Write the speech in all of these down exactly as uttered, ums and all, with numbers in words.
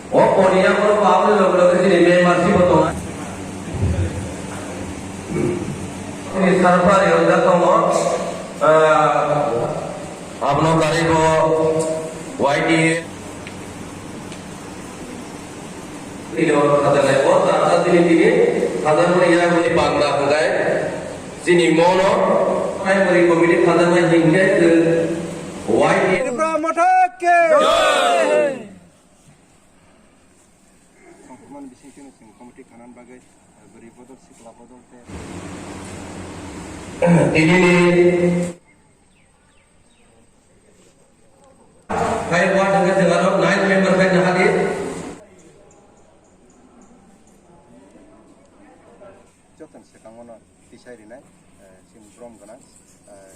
O poriya borok aboni loge loge chini membership bo tongo. Chini sarpari wngjak tongo, ah, abono tarigo Y T A. Tini oro khajaknai bo, ta, ta, tini, tini, khajakmani yagmani panda hwnkhe chini mono primary committee khajaknai hinkhe chwng Y T A. Tipra Motha ki jai! Songkhormani bisingtwi chwng committee khanani bagwi, eh, bwrwi bodol, sikla bodol tei tini ni Khai ward hwnkhe chwng aro nine member khai nahadi. Jotoni swkango no tisai rinai, eh, chini brom gwnang, eh,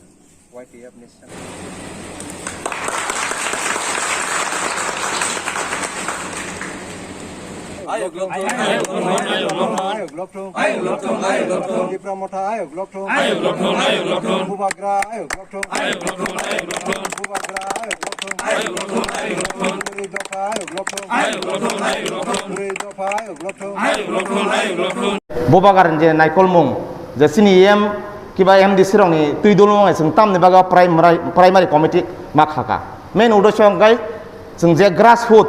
Y T F ni seng- Ayok lokthung, ayok lokthung, ayok lokthung. Ayok lokthung, ayok lokthung. Tipra Motha ayok lokthung. Ayok lokthung, ayok lokthung. Bubagra ayok lokthung. Ayok lokthung, ayok lokthung. Bubagra ayok lokthung. Ayok lokthung, ayok lokthung. Bwrwi dopha ayok lokthung. Ayok lokthung, ayok lokthung. Bwrwi dopha ayok lokthung. Ayok lokthung, ayok lokthung. Bubagra ni je naikolmung, je chini M kiba M D C rokni twi dulmung hai chwng tamni bagwi primary, primary committee ma khaka. Main uddesho hwnkhe chwng je grassroot,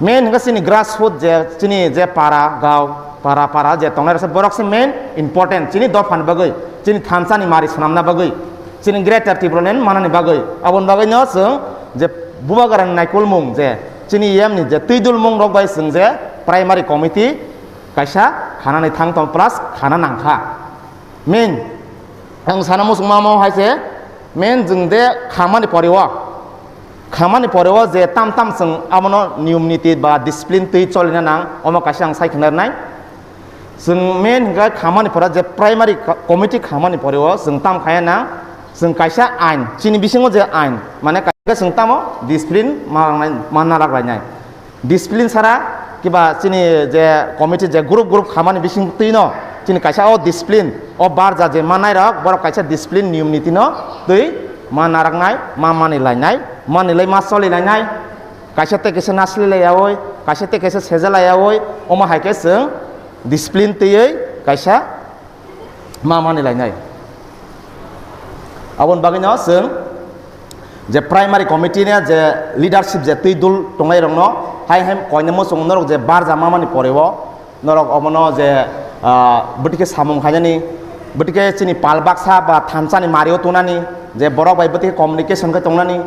main hwnkhe chini grassroot je chini je para gao, para, para je tongnai rok se borok se main important chini dophani bagwi, chini thansa ni mari swnamna bagwi, chini Greater Tipraland manani bagwi. Aboni bagwi no chwng je Bubagra ni naikolmung je chini M ni je twi dulmung rok bai chwng je primary committee kaisa khanani thang tong plus khana nangkha. Main, ang sana muchung mamo hai se, main jwng de khamani pore o, khamani pore o je tam tam chwng abono niyom niti ba discipline twi cholina nang, omo kaisa ang sai khna rwnai. Chwng main hwnkhe khamani pore je primary co-, committee khamani pore o chwng tam khaya nang, chwng kaisa ain, chini bisingo je ain, mane kaisa chwng tamo discipline ma, ma, manna rak lainai. Discipline sara kiba chini je committee je group group khamani bising twi no chini kaisa o discipline o barja je manai rok borok kaisa discipline niyom niti no twi ma naraknai, ma mani lainai, mani lai ma choli lainai, kaisa tei kaisa nasli lai yaoi, kaisa tei kaisa seja lai yaoi, omo hai khe chwng discipline twiwi kaisa ma mani lainai. Aboni bagwino chwng je primary committee ni je leadership je twi dul tongnai rokno hai hai koinai muchung norok je barja mamani pore o norok omono je, ah, bwtwi khe samung khainani, bwtwi khe chini pal baksa ba thansa ni mari o tongnani, je borok bai bwtwi khe communication khe tongnani,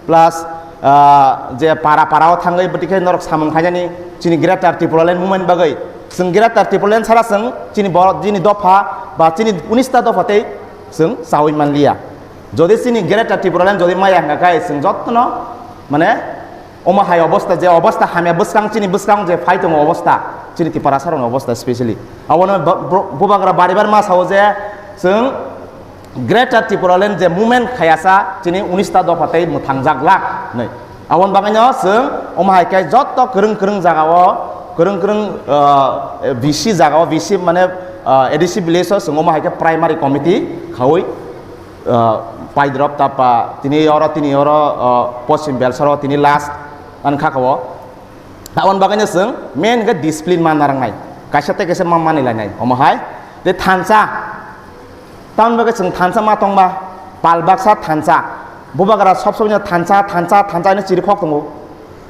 plus, ah, je para para o thangwi bwtwi khe norok samung khainani chini Greater Tipraland movement bagwi. Chwng Greater Tipraland sara chwng chini borok, chini dopha ba chini unis ta dopha tei chwng chaui manliya. Jodi chini Greater Tipraland jodi maya hwnkha khe chwng jotono mane omo hai obosta, je obosta hamya bwskang, chini bwskang je phai tongo obosta, chini Tiprasa rokni obosta specially. Abono bo-, bo-, Bubagra bari bar ma sao je chwng Greater Tipraland je movement khayasa chini unis ta dopha tei mwthangjaklak hinwi. Aboni bagwino chwng omo hai khe joto kwrwng kwrwng jagao, kwrwng kwrwng, ah, V C jagao, V C mane, ah, A D C village o chwng omo hai khe primary committee khaui, ah, Paidrop Tapa tini oro, tini oro, ah, Poschim Belchar o tini last ani kha kha o. Aboni bagwino chwng main khe discipline ma narangnai, kaisa tei kaisa ma mani lainai. Omo hai tei thansa, tamoni bagwi chwng thansa ma tongba, pal baksa thansa, Bubagra sob sob no thansa, thansa, thansa hwnwi chirikhok tongo.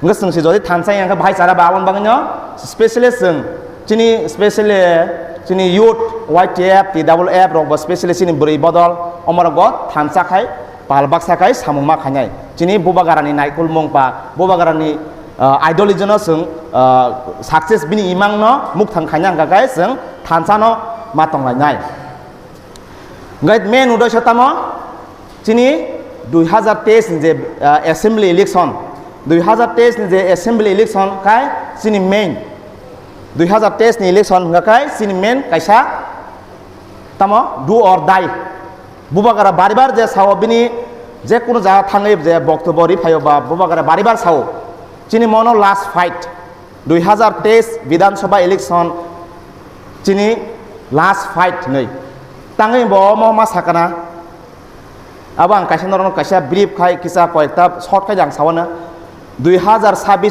Hwnkhe chwng se jodi thansa ya hwnkhe bhai chara ba, aboni bagwino specially chwng chini specially chini youth Y T F, T double F rok bo specially chini bwrwi bodol omorok bo thansa khai, pal baksa khai samung ma khainai. Chini Bubagrani naikolmung ba Bubagrani, ah, ideology no chwng, ah, success bini imang no mukthang khaina hwnkha khe chwng thansa no ma tonglainai. Hwnkhe main uddesho tamo chini dui hazar teis ni je, ah, assembly election, dui hazar teis ni je assembly election khai chini main, dui hazar teis ni election hwnkha khai chini main kaisa tamo do or die. Bubagra bari bar je sao bini je kunu jaga thangwi je boktobbo ri phaio ba Bubagra bari bar sao chini mono last fight. Dui hazar teis Bidhan Sabha election chini last fight hinwi. Tangwi bo omo ma sakana. Abo ang kaisa norokno kaisa brief khai kisa koyekta short khai ang sawana. Dui hazar sabis